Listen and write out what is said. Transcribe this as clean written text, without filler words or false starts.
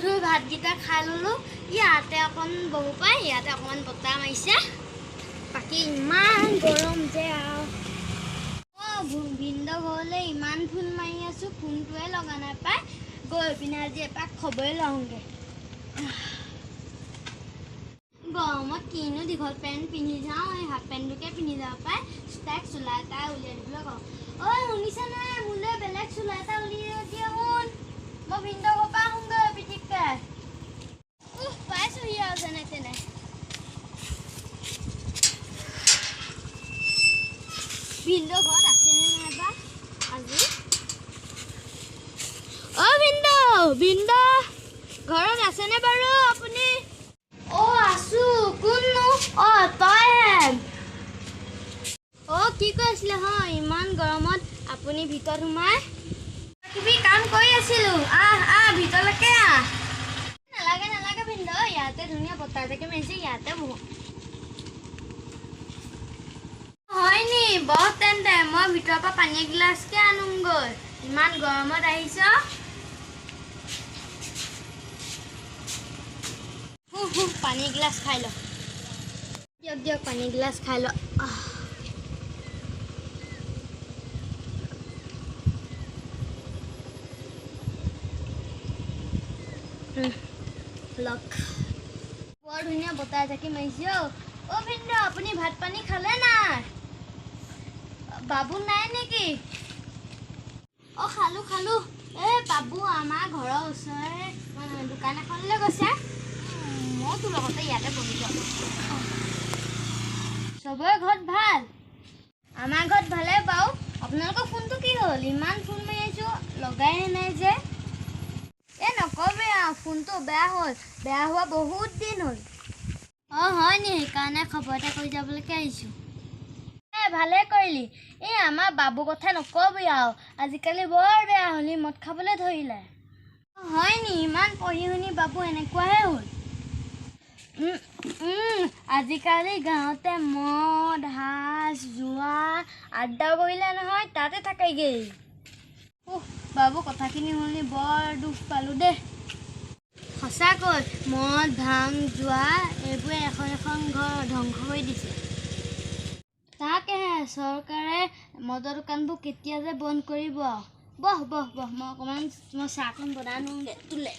ধুই ভাতকেইটা খাই ল'লোঁ। ইয়াতে অকণ বহু পাই, ইয়াতে অকণমান বতাহ মাৰিছে। বাকী ইমান গৰম যে আৰু। অঁ, ভিনদেউ ঘৰলৈ ইমান ফোন মাৰি আছোঁ, ফোনটোৱে লগা নাই পাই। গৈ পিনে আজি এপাক খবৰে লওঁগৈ। গৰমত কিনো দীঘল পেণ্ট পিন্ধি যাওঁ, এই হাফ পেণ্টটোকে পিন্ধি যাব পাই। তাইক চোলা এটা উলিয়াই দিবলৈ কওঁ। ঐ শুনিছা নাই, মোলৈ বেলেগ চোলা এটা উলিয়াই দিয়া শুন, মই ভিনদেউ ঘৰৰ পৰা আহোঁগৈ পিটিককৈ। উহ, পাইছোহি আৰু যেনে তেনে। ভিনদেউ ঘৰত আছেনে নাই বা আজি? অ' ভিনদেউ, ভিনদেউ ঘৰত আছেনে বাৰু আপুনি? অ' আছো। কোননো? অ' তইহে। অ' কি কৈ আছিলে? হয়, ইমান গৰমত আপুনি ভিতৰত সোমাই কিবি কাম কৰি আছিলোঁ। আহ আহ, ভিতৰলৈকে আহ। নালাগে নালাগে ভিনদেউ, ইয়াতে ধুনীয়া বতাহ এজাকে মাৰিছে, ইয়াতে বহো। হয় নি? বহ তেন্তে, মই ভিতৰৰ পৰা পানী এগিলাচকে আনোগৈ, ইমান গৰমত আহিছ। পানী এগিলাচ খাই ল। দিয়ক দিয়ক, পানী এগিলাচ খাই ল। লওক, বৰ ধুনীয়া বতাহ এজাকি মাৰিছে। অ' অ' ভিনদেউ, আপুনি ভাত পানী খালে নাই? বাবু নাই নেকি? অ' খালোঁ খালোঁ। এই বাবু আমাৰ ঘৰৰ ওচৰৰে দোকান এখনলৈ গৈছে। মই তোৰ লগতে ইয়াতে বহি যাওঁ। চবৰে ঘৰত ভাল? আমাৰ ঘৰত ভালেই বাৰু। আপোনালোকৰ ফোনটো কি হ'ল? ইমান ফোন মাৰি আছোঁ, লগাই নাই যে। এই নক'বি আৰু, ফোনটো বেয়া হ'ল, বেয়া হোৱা বহুত দিন হ'ল। অঁ হয় নি, সেইকাৰণে খবৰ এটা কৰি যাবলৈকে আহিছোঁ। এই ভালেই কৰিলি। এই আমাৰ বাবুৰ কথা নক'বি আৰু, আজিকালি বৰ বেয়া হ'ল, সি মদ খাবলৈ ধৰিলে। হয় নি, ইমান পঢ়ি শুনি বাবু এনেকুৱাহে হ'ল। আজিকালি গাঁৱতে মদ সাজ জোৱা আড্ডা বহিলে নহয়, তাতে থাকেগৈ। উহ, বাবু কথাখিনি শুনি বৰ দুখ পালোঁ দেই। সঁচাকৈ মদ ভাং জোৱা এইবোৰে এখন এখন ঘৰ ধ্বংস কৰি দিছে। তাকেহে চৰকাৰে মদৰ দোকানবোৰ কেতিয়া যে বন্ধ কৰিব। বহ বহ বহ, মই অকণমান মই চাহকণ বনাই আনোগৈ তোলে।